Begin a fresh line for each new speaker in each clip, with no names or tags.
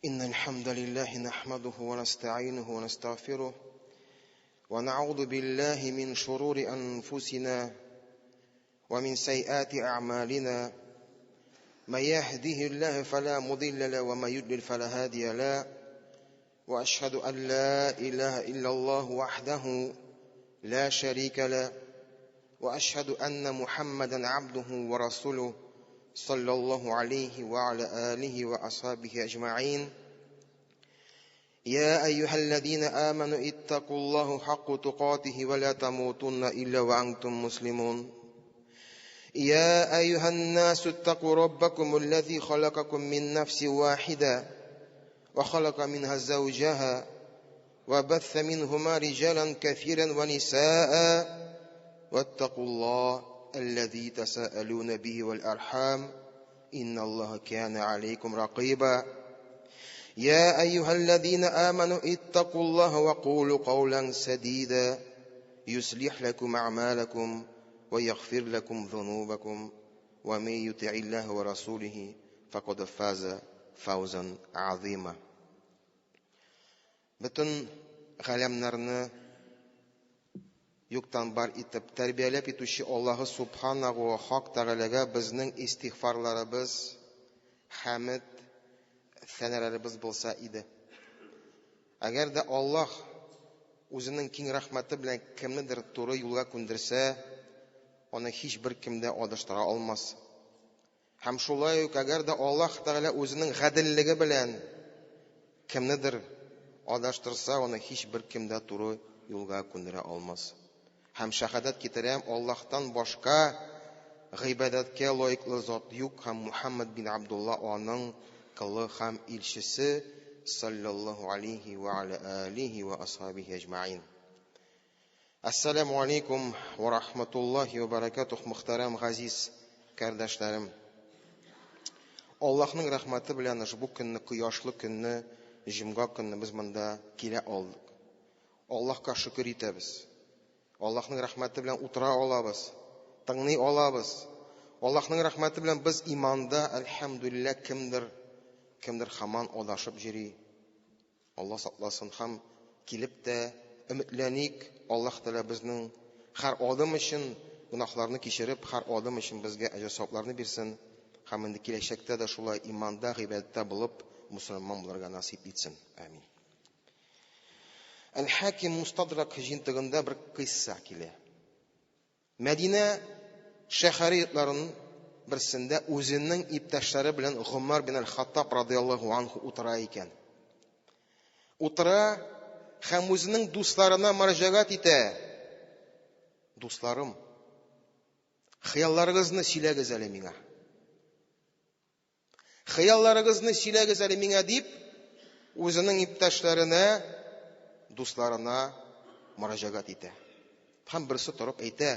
إن الحمد لله نحمده ونستعينه ونستغفره ونعوذ بالله من شرور أنفسنا ومن سيئات أعمالنا من يهده الله فلا مضل له ومن يضلل فلا هادي له وأشهد أن لا إله إلا الله وحده لا شريك له وأشهد أن محمدا عبده ورسوله صلى الله عليه وعلى آله وأصحابه أجمعين يا أيها الذين آمنوا اتقوا الله حق تقاته ولا تموتن إلا وأنتم مسلمون يا أيها الناس اتقوا ربكم الذي خلقكم من نفس واحدة وخلق منها زوجها وبث منهما رجالا كثيرا ونساء واتقوا الله الذي تساءلون به والأرحام إن الله كان عليكم رقيبا يا أيها الذين آمنوا اتقوا الله وقولوا قولا سديدا يصلح لكم أعمالكم ويغفر لكم ذنوبكم ومن يطع الله ورسوله فقد فاز فوزا عظيما Бөтен галәмнәрне юктан бар итеп, тәрбияләп итүче Аллаһы Субханаху ва Хак Тәгаләгә безнең истигъфарларыбыз, хәмед, сәнәләребез булса иде. Әгәр дә Аллаһ үзенең киң рәхмәте белән кемнедер туры юлга күндерсә, аны һичбер кем дә адаштыра алмас. Һәм шулай ук, әгәр дә Аллаһ Тәгалә үзенең гаделлеге белән кемнедер адаштырса, аны һичбер кем дә туры юлга күндерә алмас. Һәм шәһадәт китерәм, Аллаһтан башка гыйбадәткә лаеклы зат юк һәм Мухаммад бин Абдулла аның колы һәм илчесе саллаллаһу алейхи ва аля алихи ва асхабихи әҗмәин. Ассаламу алейкум ва рахматуллахи ва баракатух, мөхтәрәм газиз кардәшләрем. Аллаһның рәхмәте белән ошбу көнне, кояшлы көнне, җомга көнне без монда килә алдык. Аллаһка шөкер итәбез. Аллаһның рәхмәте белән утыра алабыз, тыңлый алабыз. Аллаһның рәхмәте белән без иманда, әлхәмдүлилләһ, кемдер, кемдер һаман адашып йөри. Аллаһ сакласын һәм килеп тә өметләник, Аллаһ Тәгалә безнең һәр адым өчен гөнаһларны кичереп, һәр адым өчен безгә әҗер-савапларны бирсен һәм инде киләчәктә дә шулай иманда, гыйбадәттә булып, мусульман булырга насыйп итсен. Амин. Әл-Хаким Мустадрак җыентыгында бер кыйсса килә. Мәдинә шәһәре йортларының берсендә үзенең иптәшләре белән Гомар бин Әл-Хаттаб радыяллаһу анху утыра икән. Утыра һәм үзенең дусларына мөрәҗәгать итә. Дусларым, хыялларыгызны сөйләгез әле миңа. Хыялларыгызны сөйләгез әле миңа дип, үзенең иптәшләренә, дусларына мөрәҗәгать итә. Һәм берсе торып әйтә: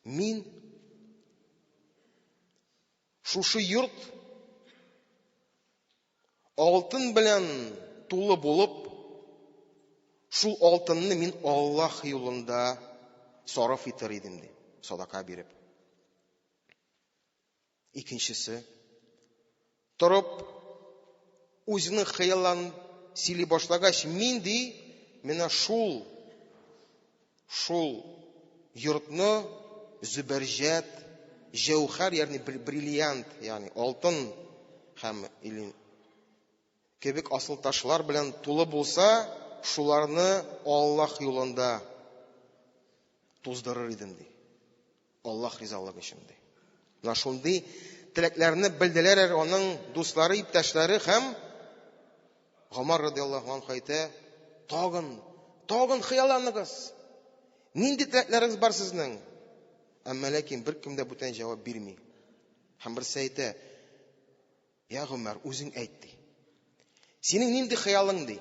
Мин шушы йорт алтын белән тулы булып, шул алтынны мин Аллаһ юлында сарыф итер идем, ди, садака биреп. Икенчесе, торып, үзенең хыялларын сөйли башлагач, мин ди, менә шул, шул йортны зөбәрҗәт, җәүһәр, ягъни бриллиант, ягъни алтын һәм или кебек асыл ташлар белән тулы булса, шуларны Аллаһ юлында туздырыр идем, ди. Аллаһ ризалыгы өчен, ди. Менә шундый теләкләрне белделәр аның дуслары, иптәшләре һәм Гомар радиаллаһу анху әйтә, тагын, тагын хыялланыгыз. Нинди теләкләрегез бар сезнең? Әмма ләкин беркем дә бүтән җавап бирми. Һәм берсе әйтә, Я Гомәр, үзең әйт, ди. Синең нинди хыялың, ди.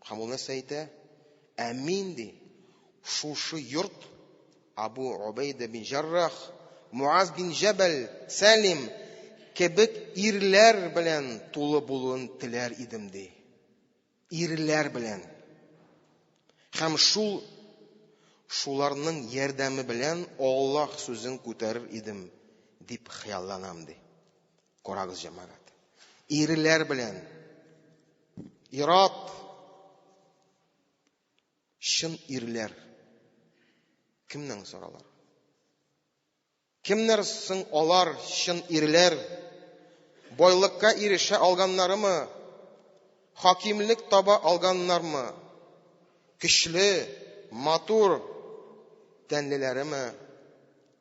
Һәм ул нәрсә әйтә? Ә мин, ди, шушы йорт Абу Убайда бин Җаррах, Муаз бин Җәбәл, Сәлим кебек ирләр белән тулы булуын теләр идем, ди. Ирләр белән. Һәм шул шуларның ярдәме белән Аллаһ сүзен күтәрер идем, дип хыялланам, ди. Карагыз, җәмәгать. Ирләр белән. Ират чын ирләр. Кемнән соралар? Кемнәр соң алар чын ирләр? Байлыкка ирешә алганнарымы? Хакимлек таба алганнармы? Көчле, матур тәнлеләреме?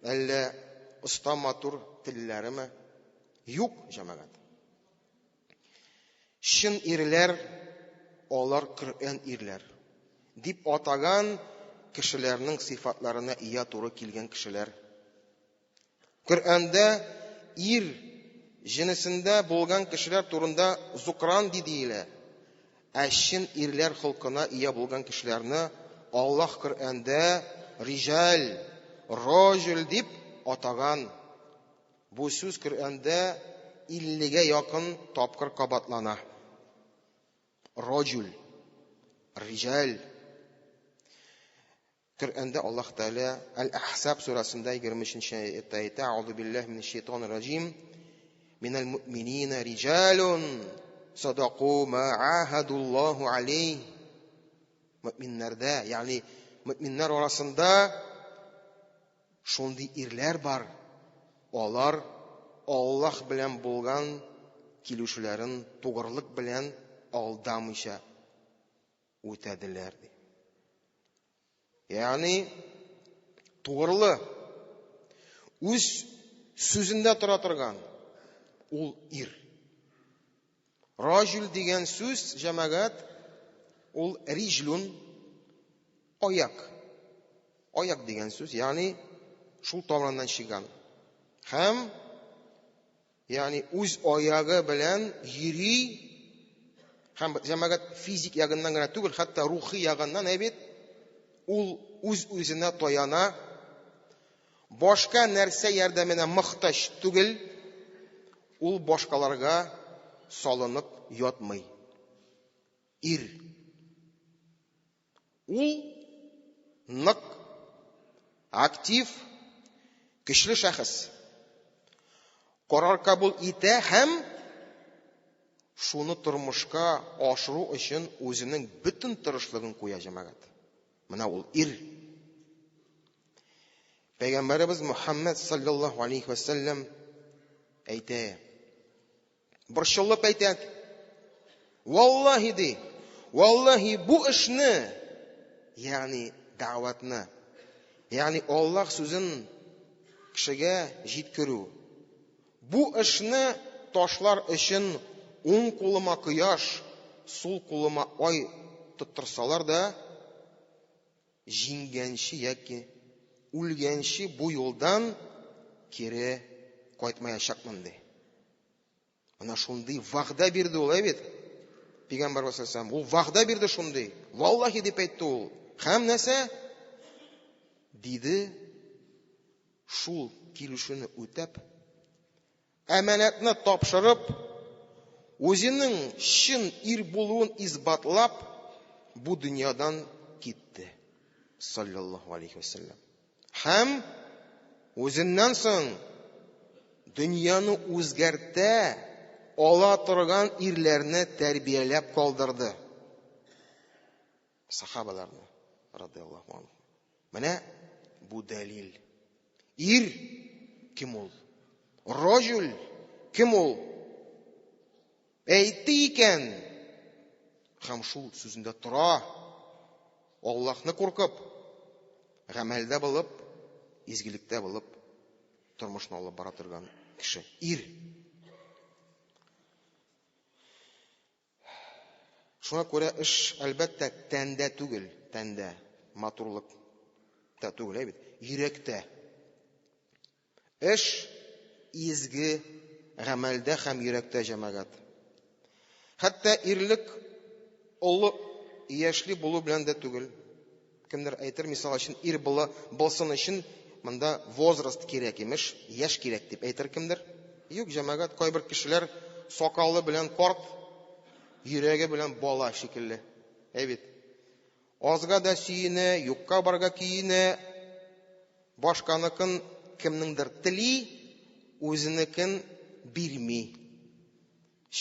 Әллә оста матур телләреме? Юк, җәмәгать. Чын ирләр, алар Коръән ирләр, дип атаган кешеләрнең сыйфатларына ия туры килгән кешеләр. Коръәндә ир җенесендә булган кешеләр турында зукран ди диелә. Ә чын ирләр холкына ия булган кешеләрне Аллаһ Коръәндә риҗал, роҗул дип атаган. Бу сүз Коръәндә иллегә якын тапкыр кабатлана. Роҗул, риҗал. Коръәндә Аллаһ Тәгалә Әл-Әхзаб сүрәсендә 23 аятта әйтә: "Аузу биллаһи минәш шайтанир раҗим. Минәл муъминина риҗалун садаку ма ахадуллаһу алейһ." Мөэминнәрдә, ягъни мөэминнәр арасында Шундый ирләр бар, алар Аллаһ белән булган килешүләрен тугрылык белән алдамыйча үтәделәр, ди. Ягъни тугрылы, үз сүзендә тора торган ул ир. Раҗул дигән сүз, җәмәгать, ул риҗлун, аяк. Аяк дигән сүз, ягъни шул тамырыннан чыган. Һәм ягъни үз аягы белән йөри һәм җәмәгать физик ягыннан гына түгел, хәтта рухи ягыннан әйбит, ул үз-үзенә таяна, башка нәрсә ярдәменә мохтаҗ түгел, ул башкаларга салынып ятмый. Ир. Ул нык, актив, көчле шәхес. Карар кабул итә һәм шуны тормышка ашыру өчен үзенең бөтен тырышлыгын куя җәмәгать. Менә ул ир. Пәйгамбәребез Мухаммад саллаллаһу алейхи ва сәлләм әйтә. Борчылып әйтә. Валлаһи ди, валлаһи бу эшне, ягъни дәгъватны, ягъни Аллаһ сүзен кешегә җиткерү. Бу эшне ташлар өчен уң кулыма кояш, сул кулыма ай тоттырсалар да, җиңгәнче яки үлгәнче бу юлдан кире кайтмаячакмын, ди. Менә шундый вәгъдә бирде ул, әйбит. Пәйгамбәр саллаллаху ул вәгъдә бирде шундый. Валлахи дип әйтте ул. Һәм нәрсә? Диде, шул килешүне үтәп, әманәтне тапшырып, үзенең чын ир булуын исбатлап, бу дөньядан китте. Саллаллаху алейхи вәсәлләм. Һәм үзеннән соң дөньяны үзгәртә ала торган ирләрне тәрбияләп калдырды. Сахабаларны, радиаллаху анху. Менә бу дәлил. Ир кем ул? Рожул кем ул? Әйтте икән, һәм шул сүзендә тора. Аллаһны куркып, гамәлдә булып, изгелектә булып, тормышны алып бара торган кеше. Ир. Шуңа күрә эш, әлбәттә, тәндә түгел, тәндә, матурлыкта түгел, әйбит, йөрәктә. Эш изге гамәлдә һәм йөрәктә, җәмәгать. Хәтта ирлек олы яшьли булу белән дә түгел. Кемдер әйтер, мисал өчен, ир була булсын өчен монда возраст кирәк имеш, яшь кирәк дип әйтер кемдер. Юк, җәмәгать, кайбер кешеләр сакалы белән карт, йөрәге белән бала шикелле. Әй бит. Азга да сөенә, юкка барга көенә, башканыкын кемнеңдер тели, үзенекен бирми.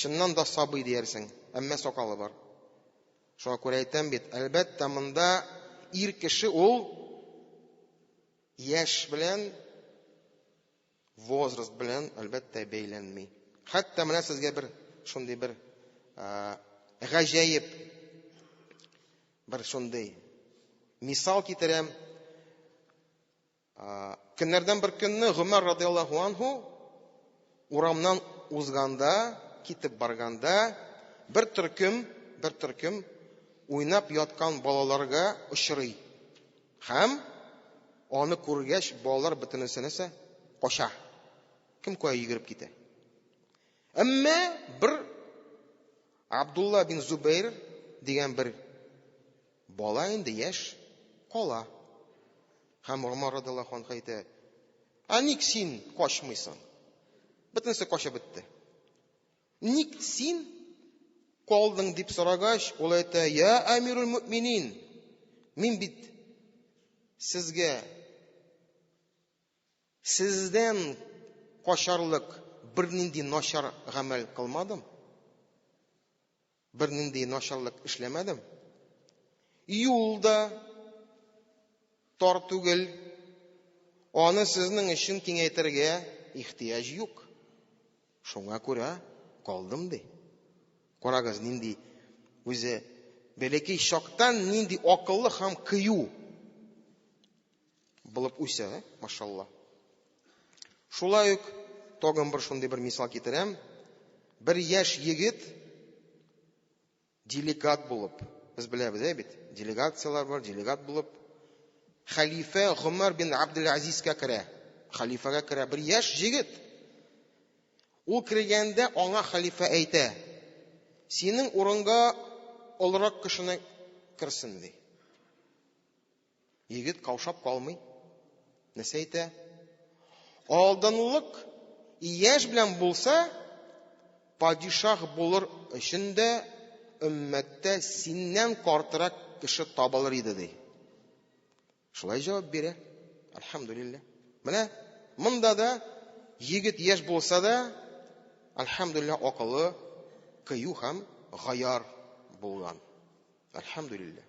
Чыннан да сабый диярсең, әмма сакалы бар. Шуңа күрә әйтәм бит, әлбәттә, монда ир кеше ул яшь белән, возраст белән, әлбәттә, бәйләнми. Хәтта менә сезгә бер шундый бер гаҗәеп бер шундый мисал китерәм. Көннәрдән бер көнне Гомәр радиаллаһу анһу урамнан узганда, китеп барганда, бер төркем, бер төркем уйнап яткан балаларга очрый. Һәм аны күргәч, балалар бөтенесе нәрсә? Кача. Кем кая йөгереп китә. Әмма бер Абдулла бин Зубейр дигән бер бала инде яшь кала. Һәм Гомар радиаллаһу анһу әйтә, "Ә ник син качмыйсың? Бөтенесе качып бетте. Ник син калдың?" дип сорагач, ул әйтә, "Я әмирул мөминин, мин бит сезгә Сездән качарлык бернинди начар гамәл кылмадым, бернинди начарлык эшләмәдем. Юл да тар түгел, аны сезнең өчен киңәйтергә ихтыяҗ юк. Шуңа күрә калдым, ди. Карагыз, нинди үзе бәләкәй чактан нинди акыллы һәм кыю булып үсә, машалла. Шулай ук тагын бер шундый бер мисал китерәм. Бер яшь егет делегат булып, без беләбез, әй бит, делегацияләр бар, делегат булып, хәлифә Гомәр бин Абдул-Азизгә керә. Хәлифәгә керә бер яшь егет. Ул кергәндә аңа хәлифә әйтә: "Синең урынга олырак кешене керсен", ди. Егет каушап калмый. Нәрсә әйтә? Алдынлык яшь белән булса, падишаһ булыр өчен дә өммәттә синнән картырак кеше табылыр иде, ди. Шулай җавап бирә. Альхамдулилла. Менә монда да егет яшь булса да, альхамдулилла, акылы кыю һәм гаяр булган. Альхамдулилла.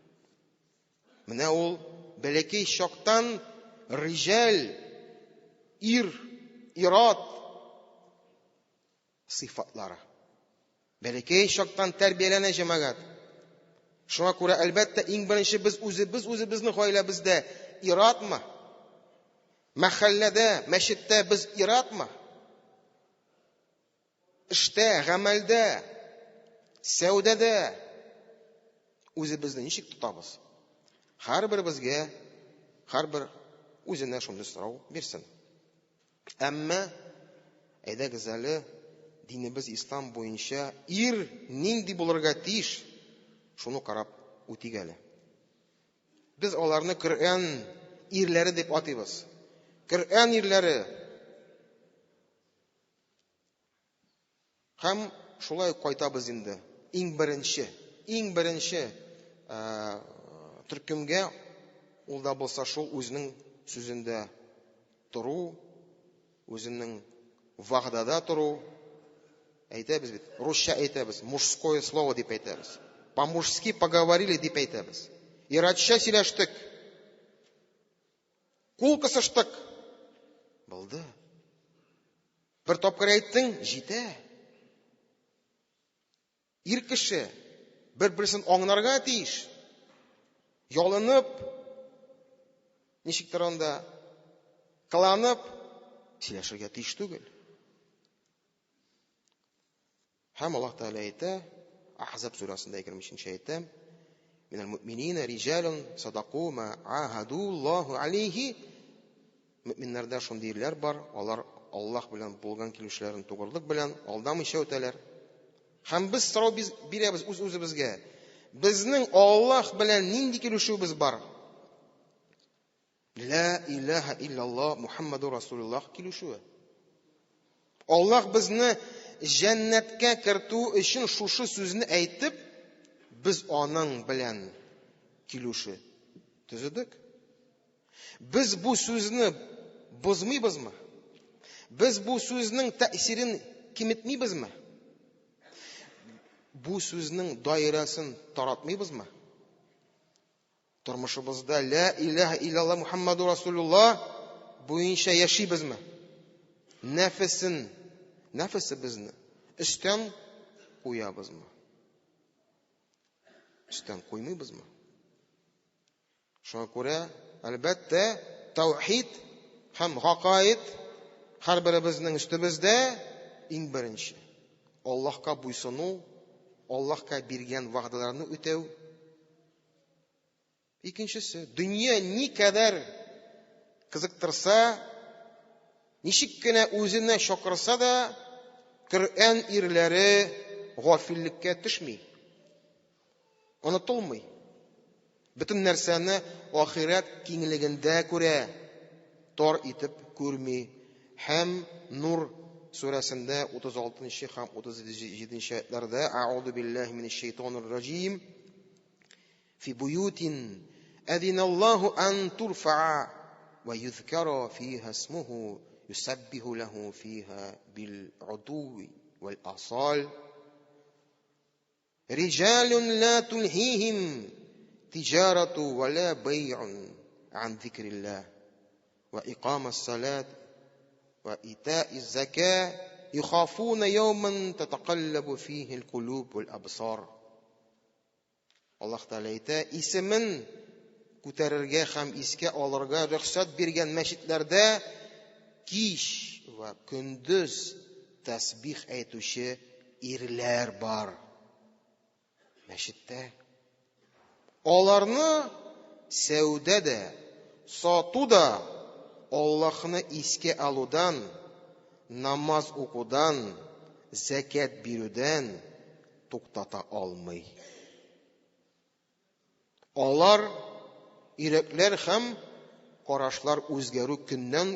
Менә ул бәләкәй чактан риҗәл, ир, ират сыйфатлары. Бәләкәй чактан тәрбияләнә җәмәгать. Шуңа күрә, әлбәттә, иң беренче без үзебез үзебезнең гаиләбездә иратмы? Мәхәлләдә, мәчеттә без иратмы? Эштә, гамәлдә, сәүдәдә үзебезне ничек тотабыз? Һәрберебезгә, һәрбер үзенә шундый сорау бирсен. Әмма әйдәгез әле динебез ислам буенча ир нинди булырга тиеш, шуны карап үтик әле. Без аларны Коръән ирләре дип атыйбыз. Коръән ирләре. Һәм шулай ук кайтабыз инде. Иң беренче, иң беренче төркемгә ул да булса шул үзенең сүзендә тору, үзенең вәгъдәдә тору. Әйтәбез бит, русча әйтәбез, мужское слово дип әйтәбез. По-мужски поговорили дип әйтәбез. Иратча сөйләштек. Кул кысыштык. Булды. Бер тапкыр әйттең, җитә. Ир кеше бер-берсен аңнарга тиеш. Ялынып, ничектер анда кыланып сөйләшергә тиеш түгел. Һәм Аллаһ Тәгалә әйтә, Ахзаб сүрәсендә 23 әйтә, Минәл мөминина риҗалун садаку ма ахаду Аллаһу алейхи. Мөминнәрдә шундый ирләр бар, алар Аллаһ белән булган килешүләрен тугрылык белән алдамыйча үтәләр. Һәм без сорау бирәбез үз-үзебезгә. Безнең Аллаһ белән нинди килешүебез бар? Ла илаһа иллаллаһ Мухаммаду Расулуллаһ килешүе. Аллаһ безне җәннәткә кертү өчен шушы сүзне әйтеп, без аның белән килүше төзедек. Без бу сүзне бозмыйбызмы? Без бу сүзнең тәэсирен киметмибезме? Бу сүзнең даирәсен таратмыйбызмы? Тормышыбызда лә илаһа иллаллаһ Мухаммаду Расулуллаһ буенча яшибезме? Нәфесен, нәфесебезне өстән куябызмы? Өстән куймыйбызмы? Шуңа күрә, әлбәттә, таухид һәм гакаид һәрберебезнең өстебездә иң беренче. Аллаһка буйсыну, Аллаһка биргән вәгъдәләрне үтәү. Икенчесе, дөнья никадәр кызыктырса, ничек кенә үзенә чакырса да, Коръән ирләре гафиллеккә төшми. Онытылмый. Бөтен нәрсәне ахирәт киңлегендә күрә, тар итеп күрми. Һәм Нур сүрәсендә 36 нчы һәм 37 нче аятларда Әгъузу биллаһи минәш шәйтанир раҗим Фи буютин әзиналлаһу ан турфаа ва юзкара фиһа исмуху юсаббиху лаху фиһа бил удуви вал асал Риҗалун ла тулһиһим тиҗарату ва ла бәйъун ан зикриллаһ ва икамас салат ва итаиз зака юхафуна яуман татакаллабу фихил кулуб вал абсар. Аллаһ Тәгалә әйтә, исемен күтәрергә һәм искә алырга рөхсәт биргән мәчетләрдә кич вә көндез тәсбих әйтүче ирләр бар. Мәчеттә. Аларны сәүдә дә, сату да Аллаһны искә алудан, намаз укудан, зәкят бирүдән туктата алмый. Алар йөрәкләр һәм карашлар үзгәрү көннән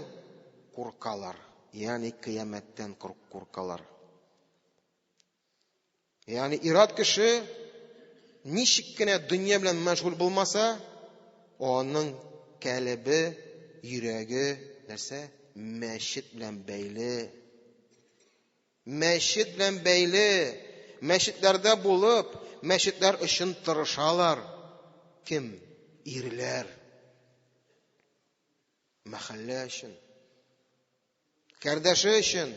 куркалар, ягъни кыямәттән куркалар. Ягъни ират кеше ничек кенә дөнья белән мәшгуль булмаса, аның кәлебе, йөрәге нәрсә? Мәчет белән бәйле. Мәчет белән бәйле, мәчетләрдә булып, мәчетләр өчен тырышалар. Кем? Ирләр. Мәхәллә өчен. Кәрдәше өчен.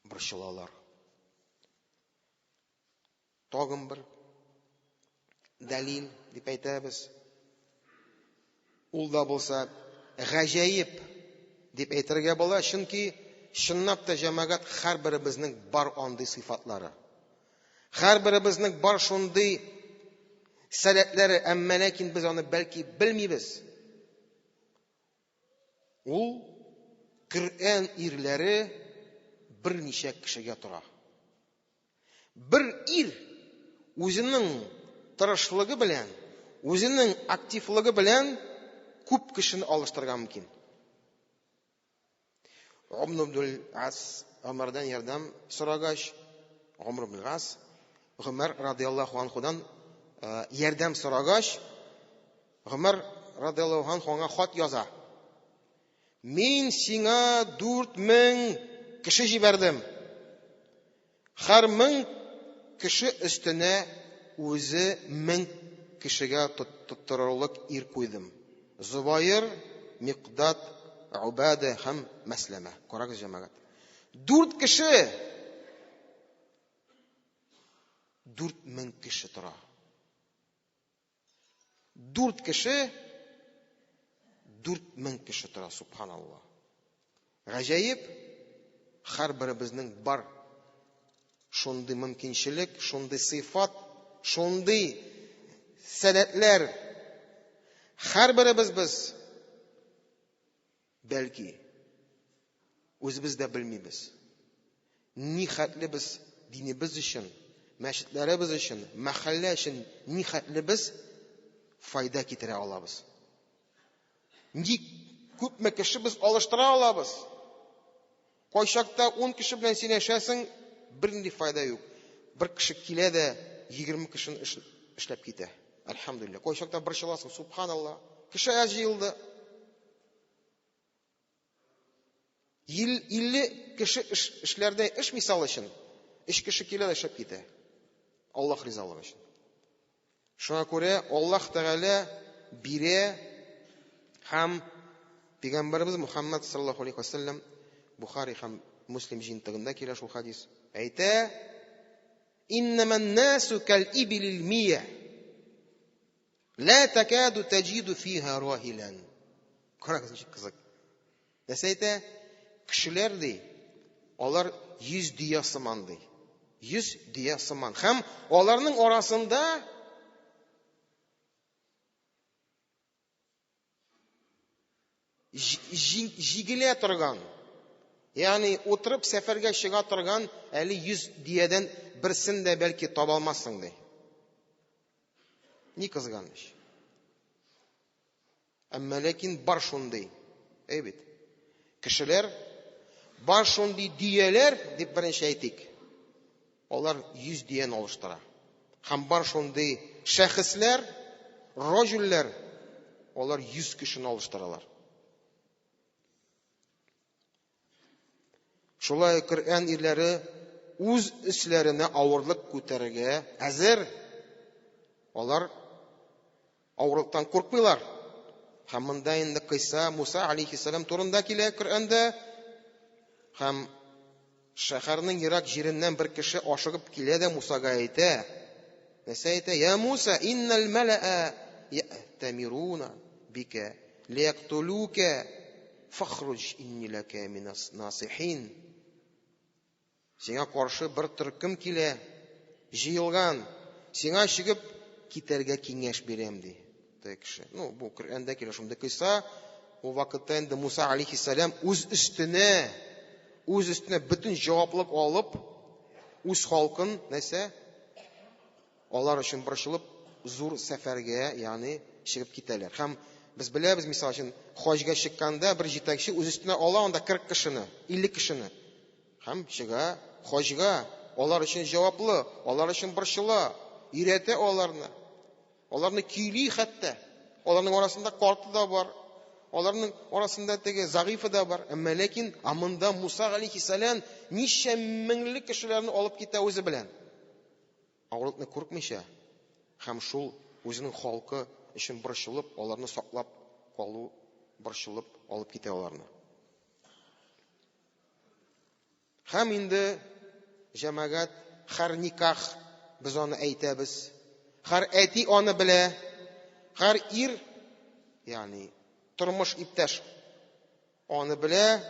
Борчылалар. Тагын бер дәлил дип әйтәбез. Ул да булса гаҗәеп дип әйтергә була, чөнки чынлап та җәмәгать һәрберебезнең бар андый сыйфатлары. Һәрберебезнең бар шундый сәләтләре, әмма ләкин без аны бәлки белмибез. Ул Коръән ирләре берничә кешегә тора. Бер ир үзенең тырышлыгы белән, үзенең активлыгы белән күп кешене алыштырырга мөмкин. Гомр ибн Ас Гомәрдән ярдәм сорагач, Гомр ибн Ас Гомәр радиаллаһу анхудан ярдәм сорагач, Гомәр радиаллаһу анху аңа хат яза. Мин сиңа 4000 кеше җибәрдем. Һәр 1000 кеше өстенә үзе 1000 кешегә тоттырырлык ир куйдым. Зубайр, Микдад, Убада һәм Мәсләмә. Карагыз, җәмәгать. Дүрт кеше 4000 кеше тора. Дүрт кеше, 4000 кеше тора, субханалла. Гаҗәеп, һәрберебезнең бар шундый мөмкинчелек, шундый сыйфат, шундый сәләтләр. Һәрберебез без, бәлки, үзебез дә белмибез. Ни хәтле без динебез өчен, мәчетләребез өчен, мәхәллә өчен ни хәтле без файда китерә алабыз. Ни күпме кеше без алыштыра алабыз. Кайчакта 10 кеше белән сөйләшәсең, бернинди файда юк. Бер кеше килә дә 20 кешене эшләп китә. Әлхәмдулилла. Кайчакта борчыласың, субханалла. Кеше әз җыелды. 50 кеше эшләрдә эш мисал өчен, өч кеше килә дә эшләп китә. Аллаһ ризалыгы өчен. Шуңа күрә Аллаһ Тәгалә бирә һәм Пәйгамбәребез Мухаммад саллаллаһу алейхи вәсәлләм Бухари һәм Муслим җыентыгында килә шул хадис. Әйтә: "Иннаман насу кал ибилил мия. Ла такаду таҗиду фиха рахилан." Карагыз, ничек кызык. Нәрсә әйтә? Кешеләр ди, алар 100 дөя сыман ди. 100 дөя сыман. Һәм аларның арасында җигелә торган, ягъни утырып сәфәргә чыга торган әле 100 дөядән берсен дә бәлки таба алмассың ди. Ни кызганыч. Әмма ләкин бар шундый, әй бит, кешеләр, бар шундый дөяләр, дип беренче әйтик, алар 100 дөяне алыштыра. Һәм бар шундый шәхесләр, рожүлләр, алар 100 кешене алыштыралар. Шулай Коръән ирләре үз өсләренә авырлык күтәрергә әзер. Алар авырлыктан куркмыйлар. Һәм монда инде кыйса Муса алейхиссалам турында килә Коръәндә. Һәм шәһәрнең ерак җиреннән бер кеше ашыгып килә дә Мусага әйтә. Нәрсә әйтә? Я Муса, иннал мәләә я'тамируна бика лияктулука фахруҗ инни ләкә минас насихин. Сиңа каршы бер төркем килә, җыелган, сиңа чыгып китәргә киңәш бирәм, ди. Теге кеше. Ну, бу Коръәндә килә шундый кыйса. Ул вакытта инде Муса алейхиссалам үз өстенә бөтен җаваплылык алып, үз халкын, нәрсә, алар өчен борчылып, зур сәфәргә, ягъни чыгып китәләр. Һәм без беләбез, мисал өчен, хаҗга чыкканда бер җитәкче үз өстенә ала анда 40 кешене, 50 кешене. Һәм чыга хаҗга, алар өчен җаваплы, алар өчен борчыла, өйрәтә аларны. Аларны көйли хәтта. Аларның арасында карты да бар, аларның арасында теге зәгыйфы да бар. Әмма ләкин монда Муса алейхиссалам ничә меңле кешеләрне алып китә үзе белән. Авырлыкны куркмыйча һәм шул үзенең халкы өчен борчылып, аларны саклап калу борчылып алып китә аларны. Һәм инде җәмәгать һәр никах без аны әйтәбез. Һәр әти аны белә. Һәр ир, ягъни тормыш иптәш аны белә.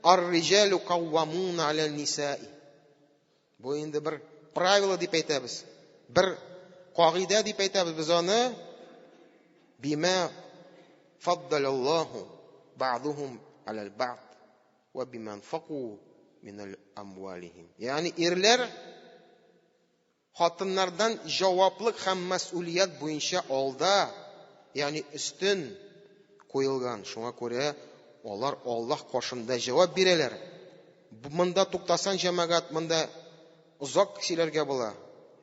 Ар-риҗалу каввамуна аля нисаи. Бу инде бер правило дип әйтәбез. Бер кагыйдә дип әйтәбез без аны. Бима фаддалаллаху бa'духум аля бa'д ва бима анфаку мин амвалихим. Ягъни ирләр хатыннардан җаваплык һәм мәсьүлият буенча алда, ягъни өстен куелган. Шуңа күрә алар Аллаһ каршында җавап бирәләр. Монда туктасан, җәмәгать, монда озак сөйләргә була.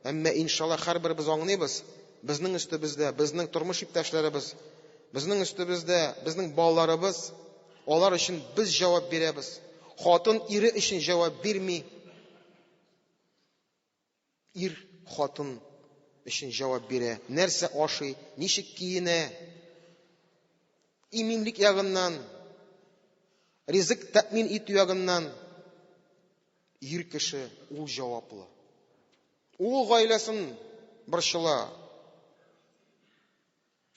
Әмма иншалла һәрберебез аңлыйбыз, безнең өстебездә, безнең тормыш иптәшләребез, безнең өстебездә, безнең балаларыбыз, алар өчен без җавап бирәбез. Хатын ире өчен җавап бирми. Ир хатын өчен җавап бирә. Нәрсә ашый, ничек киенә, иминлек ягыннан, ризык тәэмин итү ягыннан ир кеше ул җаваплы. Ул гаиләсен борчыла.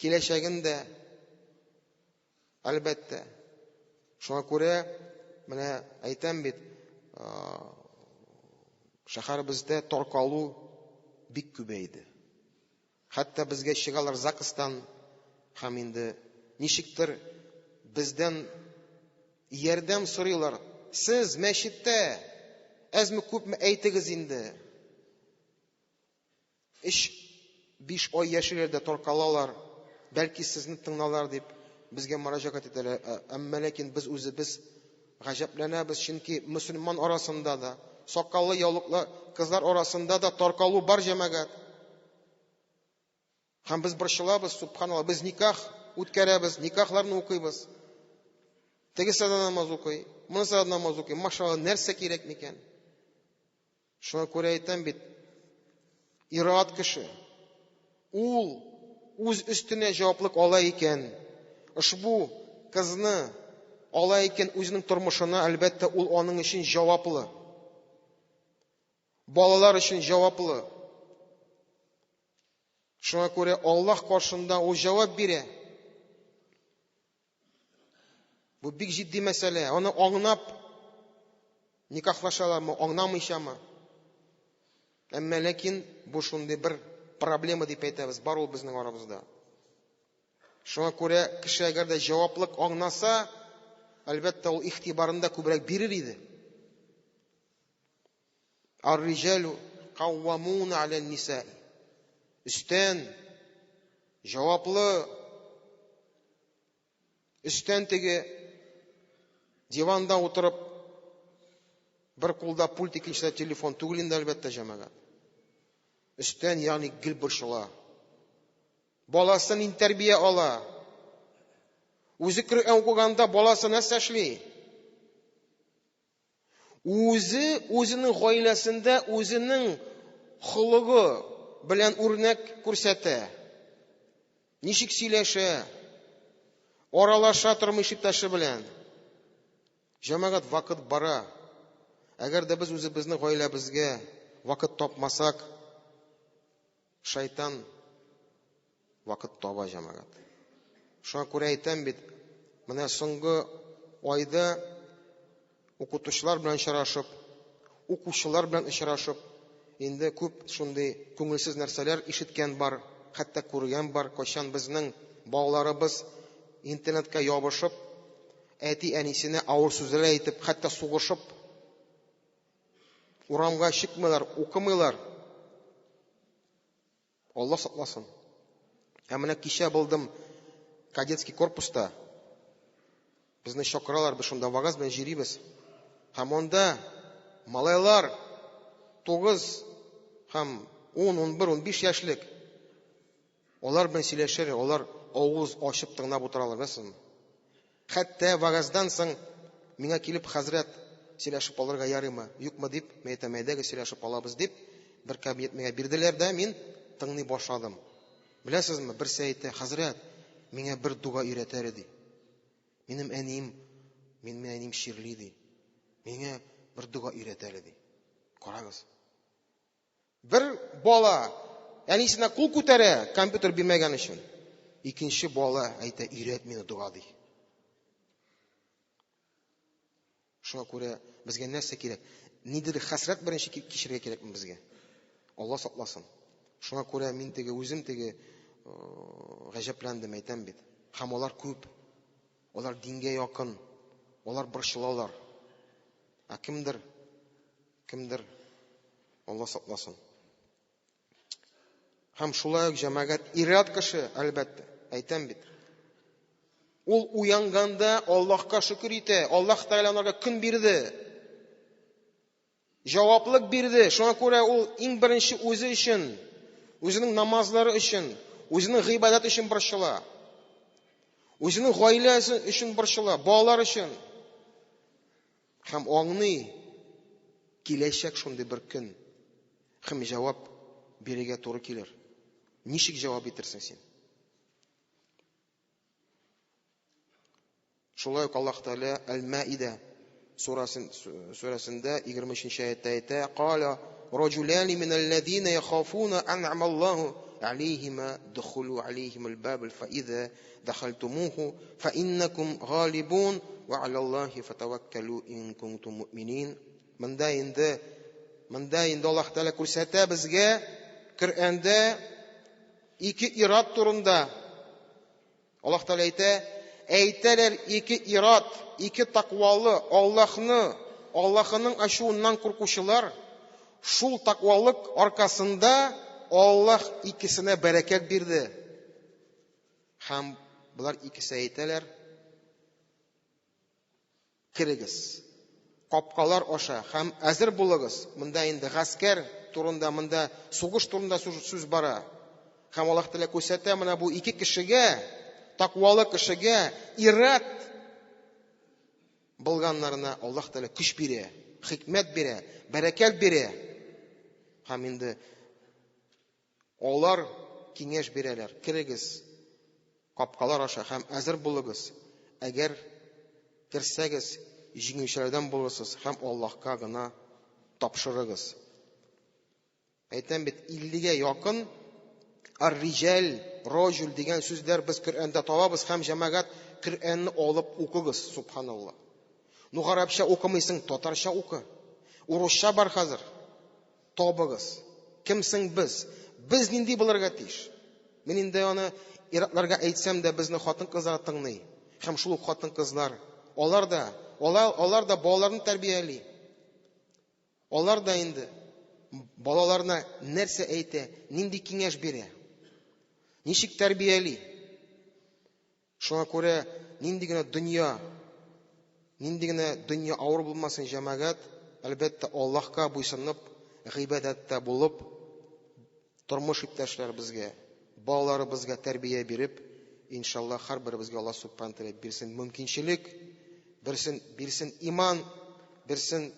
Киләчәген дә әлбәттә. Шуңа күрә менә әйтәм бит, шәһәребездә таркалу бик күбәйде. Хәтта безгә чыгалар ЗАГСтан һәм инде ничектер бездән ярдәм сорыйлар. Сез мәчеттә әзме күпме әйтегез инде. 3-5 ай яшиләр дә таркалалар. Бәлки сезне тыңлалар дип безгә мөрәҗәгать итәләр. Әмма ләкин без үзебез гаҗәпләнәбез, чөнки мөселман арасында да, сакаллы яулыклы кызлар арасында да таркалу бар, җәмәгать. Һәм без борчылабыз, субханалла, без никах үткәрәбез, никахларны укыйбыз. Тегесе дә намаз укый, Монысы да намаз укый. Машалла, нәрсә кирәк микән? Шуңа күрә әйтәм бит, ир-ат кеше ул үз өстенә җаваплык ала икән, ошбу кызны ала икән үзенең тормышына, әлбәттә, ул аның өчен җаваплы. Балалар өчен җаваплы. Шуңа күрә Аллаһ каршында ул җавап бирә. Бу бик җитди мәсьәлә. Аны аңнап никахлашалармы, аңнамыйчамы? Әмма ләкин бу шундый бер проблема дип әйтәбез, бар ул безнең арабызда. Шуңа күрә кеше әгәр дә җаваплык аңнаса, әлбәттә, ул игътибарын да күбрәк бирер иде. Ар-риҗалу каввамуна аля-ниса. Өстән җаваплы өстән теге диванда утырып бер кулда пульт, икенчедә телефон түгел инде, әлбәттә, җәмәгать. Өстән, ягъни гел борчыла. Баласы нинди тәрбия ала? Үзе Коръән укыганда баласы нәрсә эшли? Үзе үзенең гаиләсендә үзенең холыгы белән үрнәк күрсәтә. Ничек сөйләшә, аралаша тормыш иптәше белән. Җәмәгать вакыт бара. Әгәр дә без үзебезнең гаиләбезгә вакыт тапмасак, шайтан вакыт таба, җәмәгать. Шуңа күрә әйтәм бит, менә соңгы айда укытучылар белән очрашып, укучылар белән очрашып, инде күп шундый күңелсез нәрсәләр ишеткән бар, хәтта күргән бар, кайчан безнең балаларыбыз интернетка ябышып, әти-әнисенә авыр сүзләр әйтеп, хәтта сугышып, урамга чыкмыйлар, укымыйлар. Алла сакласын. Ә менә кичә булдым кадетский корпуста. Безне чакыралар, без шунда вагаз белән җөрибез. Һәм анда малайлар 9 һәм 10, 11, 15 яшьлек. Алар белән сөйләшер, алар авыз ачып тыңлап утыралар, беләсезме? Хәтта вагаздан соң миңа килеп, хәзрәт, сөйләшеп алырга ярыймы, юкмы дип, мин әйтәм, әйдәгез сөйләшеп алабыз дип, бер кабинет миңа бирделәр дә, мин тыңлый башладым. Беләсезме, берсе әйтә, хәзрәт, миңа бер дога өйрәт әле, ди. Минем әнием, минем әнием чирли, ди. Миңа бер дога өйрәт әле, ди. Карагыз. Бер бала әнисенә кул күтәрә, компьютер бирмәгән өчен. Икенче бала әйтә, өйрәт мине дога, ди. Шуңа күрә безгә нәрсә кирәк? Нидер хәсрәт беренче кичерергә кирәкме безгә? Алла сакласын. Шуңа күрә мин теге үзем теге гаҗәпләндем, әйтәм бит. Һәм алар күп. Алар дингә якын. Алар борчылалар. Ә кемдер Кемдер, Алла сакласын. Һәм шулай ук җәмәгать ир-ат кеше, әлбәттә, әйтәм бит. Ул уянганда Аллаһка шөкер итә. Аллаһ Тәгалә анарга көн бирде. Җаваплык бирде. Шуңа күрә ул иң беренче үзе өчен, үзенең намазлары өчен, үзенең гыйбадәт өчен борчыла. Үзенең гаиләсе өчен борчыла, балалар өчен. Һәм аңлый, киләчәк шундый бер көн, һәм җавап бирергә туры килер. Ничек җавап итерсең син? Шулай ук Аллаһ Тәгалә Әл-Мәидә сүрәсендә 23 аятта әйтә: "Кала раҗулани минәлләзина яхафуна ан'ама Аллаһу алейһима духулу алейһимул баб фа иза дахальтумуху фа иннакум галибун ва алаллахи фатаваккалу ин кунтум муъминин". Монда инде монда инде Аллаһ Тәгалә күрсәтә безгә Коръәндә ике ират турында. Аллаһ Тәгалә әйтә, әйтәләр ике ират, ике таквалы Аллаһны, Аллаһының ачуыннан куркучылар, шул таквалык аркасында Аллаһ икесенә бәрәкәт бирде. Һәм болар икесе әйтәләр, керегез капкалар аша һәм әзер булыгыз. Монда инде гаскәр турында, монда сугыш турында сүз бара. Һәм Аллаһ Тәгалә күрсәтә менә бу ике кешегә, таквалы кешегә, ират. Булганнарына Аллаһ Тәгалә көч бирә, хикмәт бирә, бәрәкәт бирә. Һәм инде алар киңәш бирәләр. Керегез капкалар аша һәм әзер булыгыз. Әгәр керсәгез, җиңүчеләрдән булырсыз һәм Аллаһка гына тапшырыгыз. Әйтәм бит, 50-гә якын ар-риҗәл, роҗул дигән сүзләр без Коръәндә табабыз һәм җәмәгать Коръәнне алып укыгыз, субханалла. Ну, гарәпчә укымыйсың, татарча укы. Урысча бар хәзер. Табыгыз. Кемсең без? Без нинди булырга тиеш? Мин инде аны иратларга әйтсәм дә, безне хатын-кызлар тыңлый. Һәм шул ук хатын-кызлар, алар да, алар, алар да балаларын тәрбияли. Алар да инде балаларына нәрсә әйтә, нинди киңәш бирә, ничек тәрбияли. Шуңа күрә нинди генә дөнья, нинди генә дөнья авыр булмасын, җәмәгать, әлбәттә, Аллаһка буйсынып, гыйбадәттә булып, тормыш иптәшләребезгә, балаларыбызга тәрбия биреп, иншаллаһ, һәрберебезгә Аллаһ субхана тәгалә бирсен мөмкинчелек, бирсен, бирсен иман, бирсен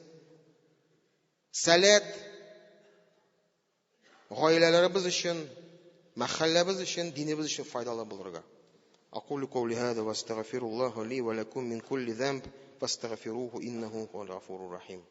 сәләт, гаиләләребез өчен, мәхәлләбез өчен, динебез өчен файдалы булырга. أقول قولي هذا واستغفر الله لي ولكم من كل ذنب فاستغفروه إنه هو الغفور الرحيم.